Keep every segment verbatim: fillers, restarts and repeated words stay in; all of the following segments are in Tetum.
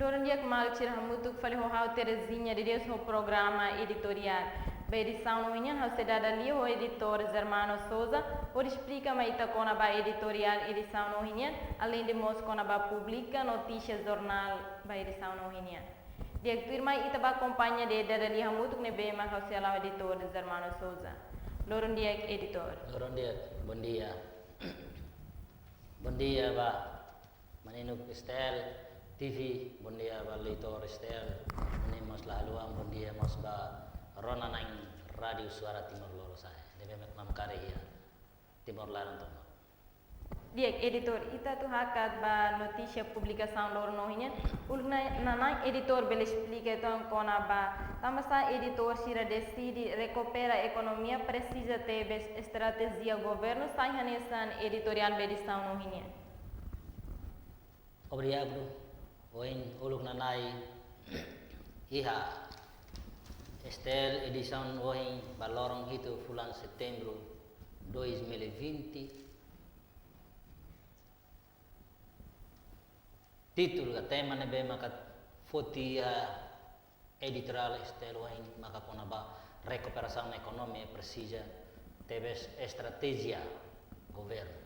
Loron di'ak maluk sira, hamutuk fali ho ha'u Terezinha de Deus ho programa editoriál. Ba edisaun ohin nian ha'u sei dada lia ho editór Germano Sousa, hodi esplika mai ita kona-ba editoriál edisaun ohin nian, aleinde mós kona-ba publika notísia jornál ba edisaun ohin nian. Di'ak, tuirmai ita bá akompaña de'it dada lia hamutuk ne'ebé mak ha'u sei hala'o editór Germano Sousa. Loron di'ak editór. Loron di'ak, bondia. Bondia ba maninuk STL TV, bondia ba leitór STL, nune'e mós la haluha bondia mós ba rona-na'in Rádiu Suara Timor Lorosa'e, ne'ebé mak namkari iha Timor laran tomak. Di'ak editór, ita atu hakat ba notísia publikasaun loron ohin nian, uluk nanain editór bele esplika uitoan kona-ba tanbasá editór sira deside rekupera ekonomia presiza tebes estratéjia governu, sai hanesan editoriál ba edisaun ohin nian. Obrigadu. Ohin uluk nanain iha STL edisaun ohin ba loron hitu fulan Setembru dois mil e vinte. Títulu ka tema ne'ebé maka foti iha editoriál STL ohin maka kona-ba rekuperasaun ekonomia presiza tebes estratéjia governu.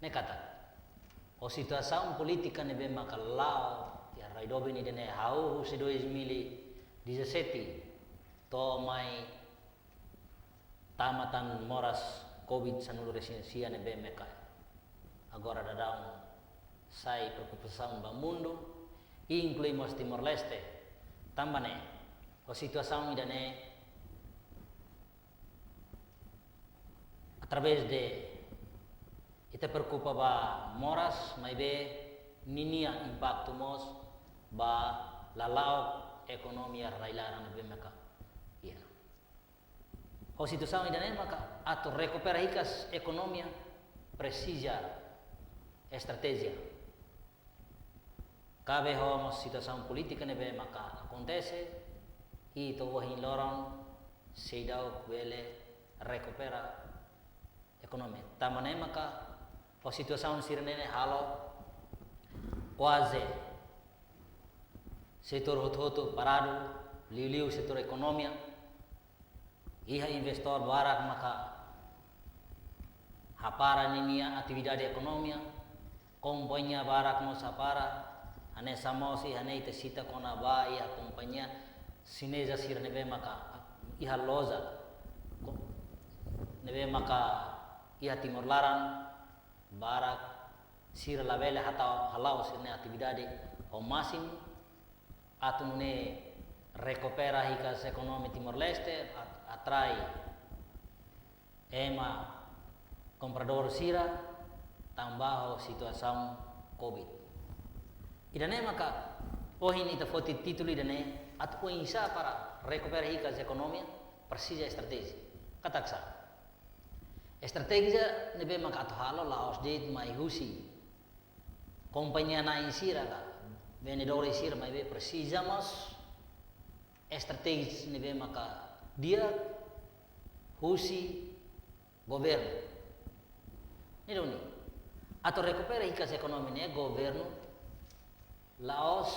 Ne'e katak, ho situasaun polítika ne'ebé maka la'o iha rai doben ida-ne'e hahú husi dois mil e dezassete to'o mai tama tan moras Covid sanulu resin sia ne'ebé maka agora daudaun sai preokupasaun ba mundu, inklui mós Timor-Leste. Tanba ne'e, ho situasaun ida-ne'e, através de ita preokupa ba moras, maibé ninia impaktu mós ba lala'ok ekonomia rai-laran ne'ebé maka iha. Ho situasaun ida-ne'e maka atu rekupera hikas ekonomia presiza estratéjia. Kabe ho mós situasaun polítika ne'ebé maka akontese, i to'o ohin loron seidauk bele rekupera ekonomia. Tanba ne'e maka ho situasaun sira-ne'e halo kuaze setór hotu-hotu paradu, liuliu setór ekonomia. Iha investór barak maka hapara ninia atividade ekonomia, kompañia barak mós hapara, hanesan mós iha ne'e ita sita kona-ba iha kompañia xineza sira ne'ebé maka iha loja, ko-, ne'ebé maka iha Timor laran, barak sira labele hatau hala'o sira-nia atividade ho másimu, atu nune'e rekupera hikas ekonomia Timor-Leste, at-, atrai ema kompradór sira tanba ho situasaun Covid. Ida-ne'e maka ohin ita foti títulu ida-ne'e atu oinsá para rekupera hikas ekonomia presiza estratéjia. Katak sá? Estratéjia ne'ebé maka atu halo la'ós de'it mai husi kompañia na'in sira ka vendedór sira, maibé presiza mós estratéjia ne'ebé maka di'ak husi governu. Ne'e duni, atu rekupera hikas ekonomia ne'e governu la'ós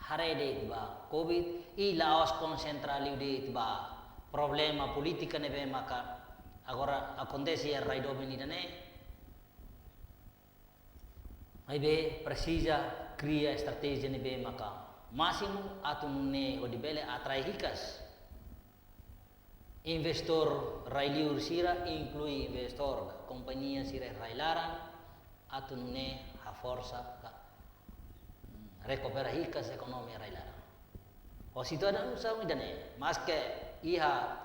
haree de'it ba Covid i la'ós konsentra liu de'it ba problema polítika ne'ebé maka agora akontese iha rai doben ida-ne'e. Maibé presiza kria estratéjia ne'ebé maka másimu atu nune'e hodi bele atrai hikas investór rai-liur sira, inklui investór kompañia sira rai-laran, atu nune'e haforsa ka, hmm, rekupera hikas ekonomia rai-laran. Ho situasaun ida-ne'e, maske iha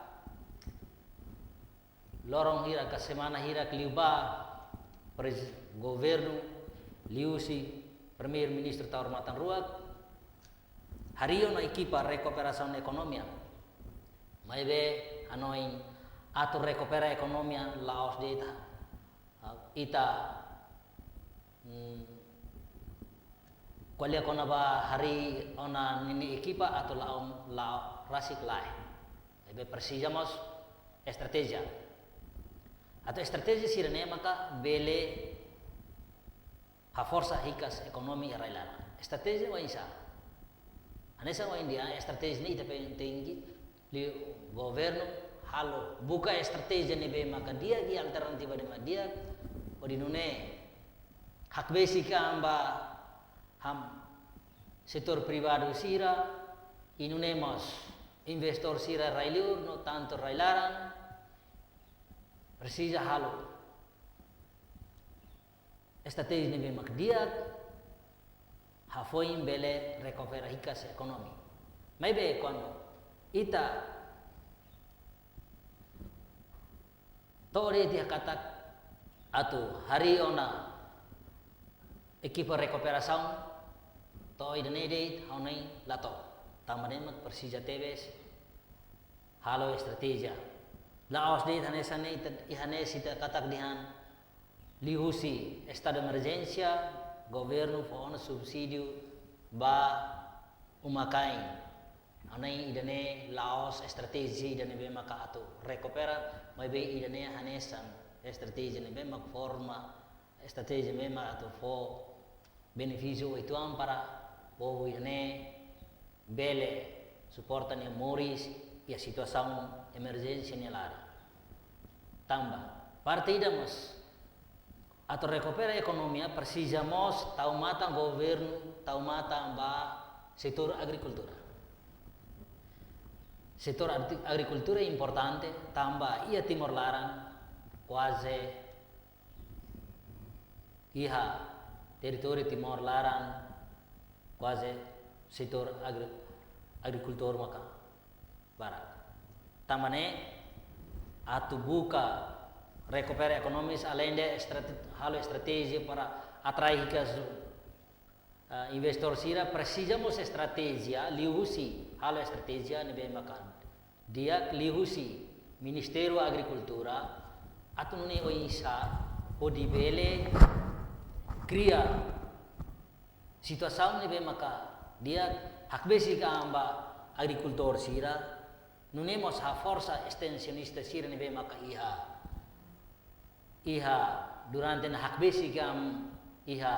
loron hirak ka semana hirak liubá, prez-, governu liuhusi Primeiru-Ministru Taur Matan Ruak harii ona ekipa rekuperasaun ekonomia. Maibé hanoin atu rekupera ekonomia la'ós de'it, ah, ita, hmm, ko'alia kona-ba harii ona ninia ekipa atu la'o, la'o rasik lae. Maibé presiza mós estratéjia. Atu estratéjia sira-ne'e maka bele haforsa hikas ekonomia rai-laran. estratéjia oinsá. Hanesan ohin dehan estratéjia ne'e ita pe-, tenke, liu governu halo, buka estratéjia ne'ebé maka di'ak, i alternativa ne'ebé mak di'ak, hodi nune'e hakbesik an ba ham setór privadu sira, i nune'e mós investór sira rai-liur no tantu rai-laran, presiza halo estratéjia ne'ebé mak di'ak, hafoin bele rekupera hikas ekonomia. Maibé kuandu ita to'o de'it iha katak atu harii ona ekipa rekuperasaun, to'o ida-ne'e de'it ha'u hanoin la to'o. Tanba ne'e mak presiza tebes halo estratéjia. La'ós de'it hanesan ne'e ita, iha ne'e ita katak dehan liuhusi estadu emerjénsia, governu fó ona subsídiu ba uma-kain. Ha'u hanoin ida-ne'e la'ós estratéjia ida ne'ebé maka atu rekupera, maibé ida-ne'e hanesan estratéjia ne'ebé mak forma, estratéjia ne'ebé mak atu fó benefísiu uitoan para povu ida-ne'e bele suporta nia moris iha situasaun emerjénsia nia laran. Tanba parte ida mós, atu rekupera ekonomia presiza mós tau matan governu, tau matan ba setór agrikultura. Setór agri-, agrikultura importante, tanba iha Timor laran kuaze iha territóriu Timor laran kuaze setór agri-, agrikultór maka barak. Tanba ne'e atu buka rekupera ekonomia, aleinde estrate-, halo estratéjia para atrai hikas, eh, investór sira, presiza mós estratéjia, liuhusi halo estratéjia ne'ebé maka di'ak, liuhusi Ministériu Agrikultura, atu nune'e oinsá hodi bele kria situasaun ne'ebé maka di'ak, hakbesik an ba agrikultór sira, nune'e mós haforsa estensionista sira ne'ebé maka iha, iha durante ne'e hakbesik an iha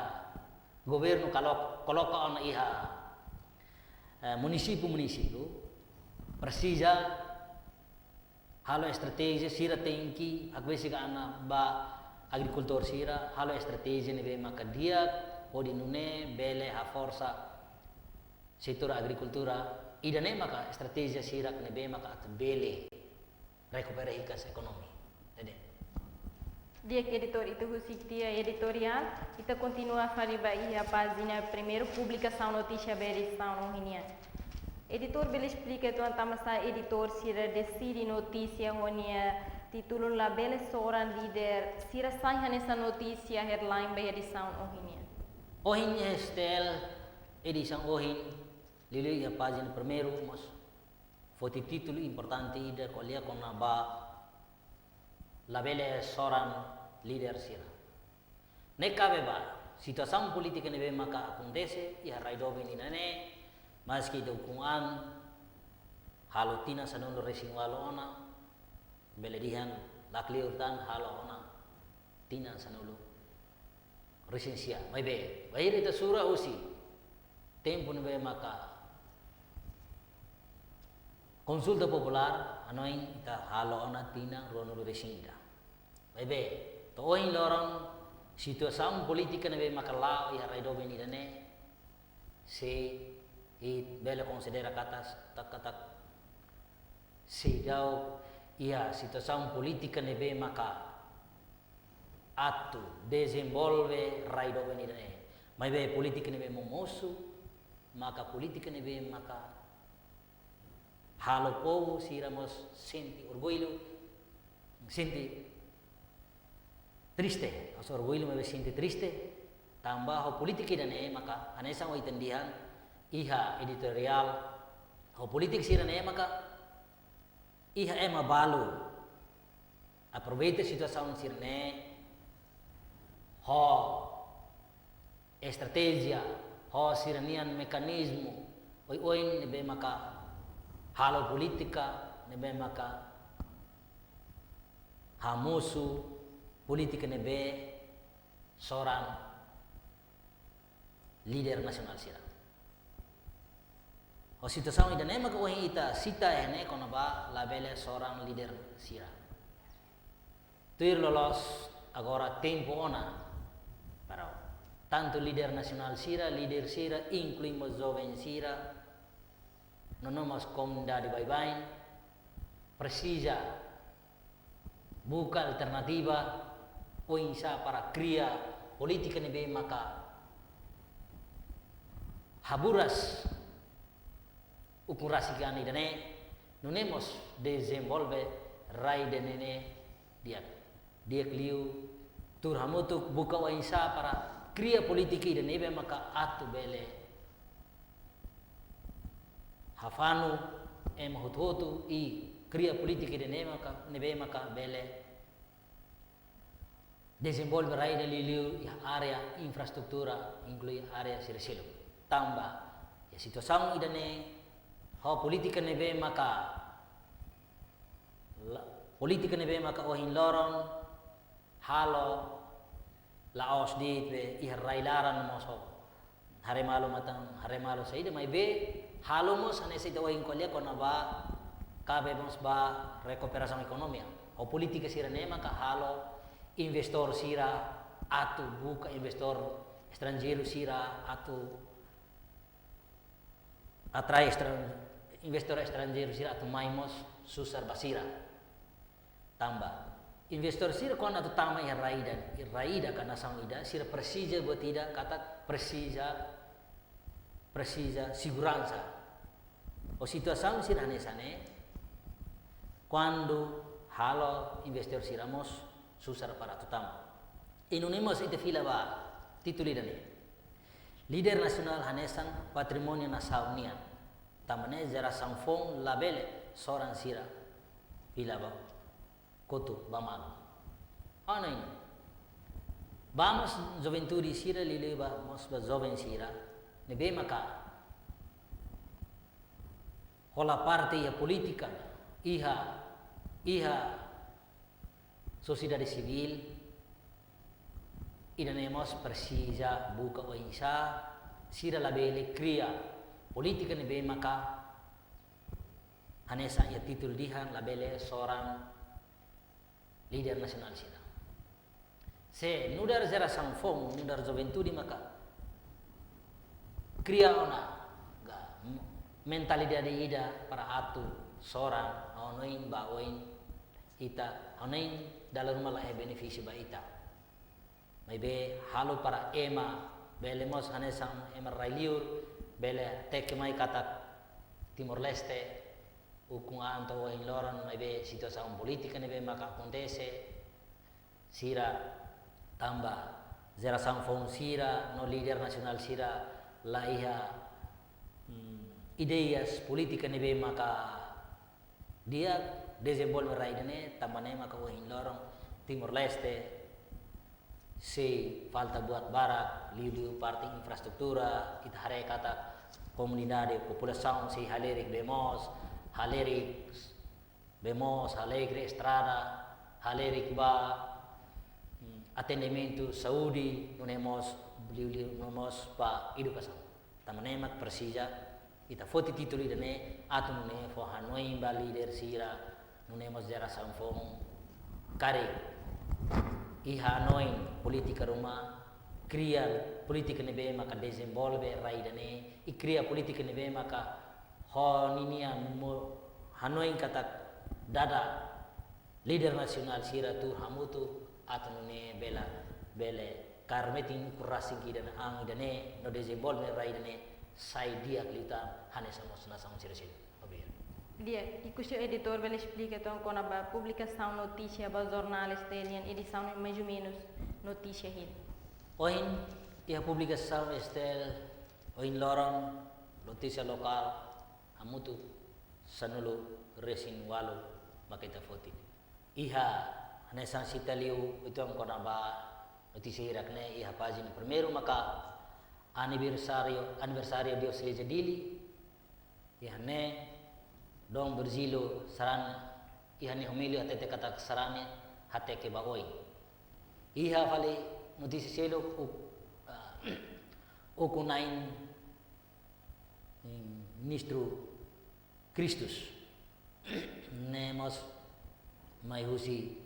governu kolo-, koloka ona iha, eh, munisípiu-munisípiu, presiza halo estratéjia, sira tenke hakbesik an ba agrikultór sira, halo estratéjia ne'ebé maka di'ak, hodi nune'e bele haforsa setór agrikultura, ida-ne'e maka estratéjia sira ne'ebé maka atu bele rekupera hikas ekonomia. Dede. Di'ak editór, ita husik tiha editoriál, ita kontinua fali ba iha pájina primeiru, publikasaun notísia ba edisaun ohin nian. Editór bele esplika uitoan tanbasá editór sira deside notísia ho nia títulu Labele Soran Líder Sira sai hanesan notísia headline ba edisaun ohin nian? Ohin iha S T L edisaun ohin, liuliu iha pájina primeiru mós foti títulu importante ida ko'alia kona-ba labele soran líder sira. Ne'e kabe ba situasaun polítika ne'ebé maka akontese iha rai doben ida-ne'e, maski ita ukun an halo tinan sanulu-resin-ualu ona, bele dehan lakleur tan halo ona tinan sanulu-resin-sia. Maibé, bainhira ita sura husi tempu ne'ebé maka konsulta populár, hanoin ita halo ona tinan ruanulu-resin-ida. Maibé, to'o ohin loron situasaun polítika ne'ebé maka la'o iha rai doben ida-ne'e, sei ita bele konsidera katak, tak, katak seidauk iha situasaun polítika ne'ebé maka atu dezenvolve rai doben ida-ne'e. Maibé polítika ne'ebé momosu, maka polítika ne'ebé maka halo povu sira mós sente orgullu, sente triste, mós orgullu maibé sente triste, tanba ho polítika ida-ne'e maka hanesan ohin ita dehan iha editoriál, ho polítika sira-ne'e maka iha ema balu aproveita situasaun sira-ne'e ho estratéjia, ho sira-nian mekanizmu oioin ne'ebé maka halo polítika, ne'ebé maka hamosu polítika ne'ebé soran líder nasionál sira. Ho situasaun ida-ne'e maka ohin ita sita iha ne'e kona-ba labele soran líder sira. Tuir loloos agora tempu ona para tantu líder nasionál sira, líder sira, inklui mós joven sira, no mós komunidade baibain, presiza buka alternativa oinsá para kria polítika ne'ebé maka haburas ukun rasik an ida-ne'e, nune'e mós dezenvolve rai ida-ne'e di'ak. Di'ak liu, tuur hamutuk buka oinsá para kria polítika ida ne'ebé maka atu bele hafanu ema hotu-hotu i kria polítika ida ne'ebé maka, ne'ebé maka bele dezenvolve rai ida liuliu iha área infraestrutura, inklui área sira seluk. Tanba iha situasaun ida-ne'e, ho polítika ne'ebé maka la-, polítika ne'ebé maka ohin loron halo la'ós de'it be iha rai laran mós ho haree malu matan, haree malu saida, maibé halo mós hanesan ita ohin ko'alia kona-ba kabe mós ba rekuperasaun ekonomia. Ho polítika sira-ne'e maka halo investór sira atu buka, investór estranjeiru sira atu atrai estran-, investór estranjeiru sira atu mai mós susar ba sira. Tanba investór sira kuandu atu tama iha rai ida, rai ida ka nasaun ida, sira presiza buat ida katak presiza, presiza seguransa. Ho situasaun sira hanesan ne'e, kuandu halo investór sira mós susar para atu tama. I nune'e mós ita fila ba títulu ida-ne'e. Líder nasionál hanesan patrimóniu nasaun nian. Tanba ne'e jerasaun foun labele soran sira fila ba kotuk ba malu. Ha'u hanoin, ba mós juventude sira, liuliu ba mós ba joven sira ne'ebé maka hola parte iha polítika, iha, iha sosiedade sivíl, ida-ne'e mós presiza buka oinsá sira labele kria polítika ne'ebé maka hanesan iha títulu dehan labele soran líder nasionál sira. Se nu'udar jerasaun foun, nu'udar juventude maka kria ona ga mentalidade ida para atu soran, ha'u hanoin ba oin ita, ha'u hanoin dala ruma laiha benefísiu ba ita. Maibé halo para ema bele mós hanesan ema rai liur, bele hateke mai katak Timor-Leste ukun an to'o ohin loron, maibé situasaun polítika ne'ebé maka akontese, sira tanba jerasaun foun sira no líder nasionál sira laiha, mm, ideias polítika ne'ebé maka di'ak dezenvolve rai ida-ne'e, tanba ne'e maka ohin loron Timor-Leste sei falta buat barak, liuliu parte infraestrutura, ita haree katak komunidade, populasaun sei halerik bee moos, halerik bee moos, halerik estrada, halerik ba, mm, atendimentu saúde, nune'e mós, liuliu, nune'e mós ba edukasaun. Tanba ne'e mak presiza ita foti títulu ida-ne'e atu nune'e fó hanoin ba líder sira, nune'e mós jerasaun foun karik iha hanoin polítika ruma, kria polítika ne'ebé maka dezenvolve rai ida-ne'e, i kria polítika ne'ebé maka ho ninia mo-, hanoin katak dada líder nasionál sira tuur hamutuk atu nune'e bele, bele kaer metin ukun rasik ida-ne'e, an ida-ne'e, no dezenvolve rai ida-ne'e sai di'ak liután hanesan mós nasaun sira seluk. Obrigadu. Di'ak, i husi editór bele esplika entaun kona-ba publikasaun notísia ba jornál STL nian edisaun, mais ou menus notísia hit. Ohin iha publikasaun STL ohin loron notísia lokál hamutuk sanulu-resin-ualu maka ita foti. Iha hanesan sita liu uitoan kona-ba notísia hirak-ne'e iha pájina primeiru maka aniversáriu, aniversáriu Dioseze Dili. Iha ne'e Dom Virgílio Sarani, iha nia homília hatete katak Sarani hateke ba oin. Iha fali notísia seluk, u-, ah, ukun-na'in, em, Ministru Christus. Ne'e mós mai husi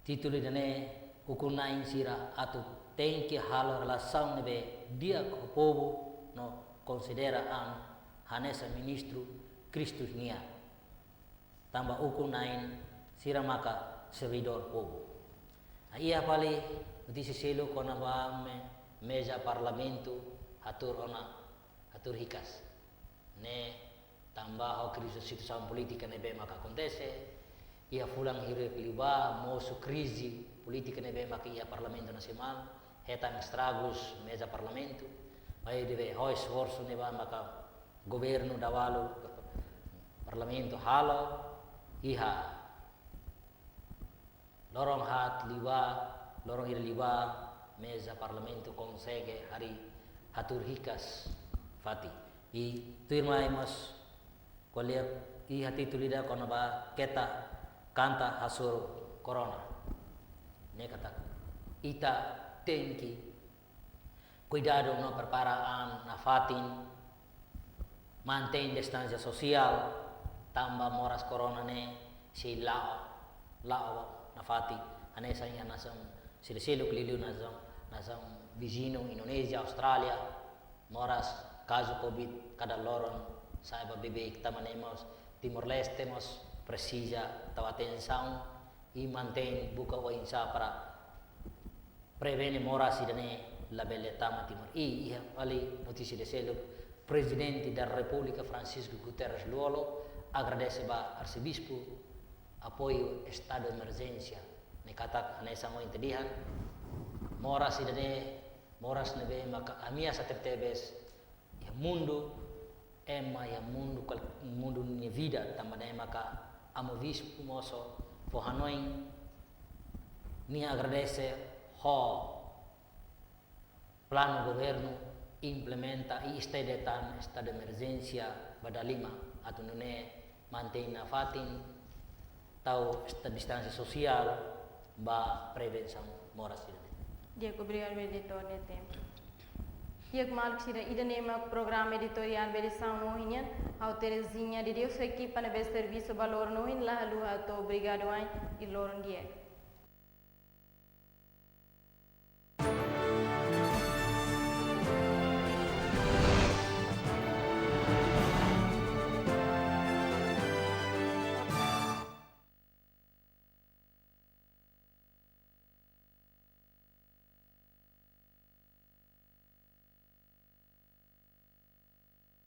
títulu ida-ne'e, ukun-na'in sira atu tenke halo relasaun ne'ebé di'ak ho povu no konsidera an hanesan Ministru Christus nian. Tanba ukun-na'in sira maka servidór povu. Iha fali notísia seluk kona-ba me-, meza parlamentu hatuur ona, hatuur hikas. Ne'e tanba ho krize, situasaun polítika ne'ebé maka akontese, iha fulan hirak liubá, mosu krize polítika ne'ebé maka iha Parlamentu Nasionál, hetan estragus meza parlamentu, maibé ho esforsu ne'ebá maka governu dahuluk, parlamentu halo, iha loron haat liubá, loron hirak liubá, meza parlamentu konsege harii hatuur hikas fatin. I tuirmai mós ko'alia iha títulu ida kona-ba keta kanta hasoru corona. Ne'e katak ita tenke kuidadu no prepara an nafatin, mantein distánsia sosiál, tanba moras corona ne'e sei la'o, la'o nafatin, hanesan iha nasaun seluk-seluk liuliu nasaun, nasaun viziñu, Indonézia, Austrália, moras kazu covid kada loron sa'e ba beibeik, tanba ne'e mós Timor-Leste mós presiza tau atensaun i mantein buka oinsá para prevene moras ida-ne'e labele tama Timor. I iha fali notísia ida seluk, Prezidente da Repúblika Francisco Guterres Lú-Olo agradese ba arsebispu apoiu estadu emerjénsia. Ne'e katak hanesan ohin ita dehan, moras ida-ne'e, moras ne'ebé maka ameasa tebetebes iha mundu, ema iha mundu kal-, mundu nia vida, tanba ne'e maka Amu Bispu mós fó hanoin nia agradese ho planu governu implementa i estende tan estadu emerjénsia ba dala lima, atu nune'e mantein nafatin, tau esta-, distánsia sosiál ba prevensaun moras ida-ne'e. Di'ak, obrigadu, editór, nia tempu. Di'ak maluk sira, ida-ne'e mak programa editoriál ba edisaun ohin nian, ha'u Terezinha de Deus, ekipa ne'ebé servisu ba loron ohin, la haluha hato'o obrigadu wa'in i loron di'ak.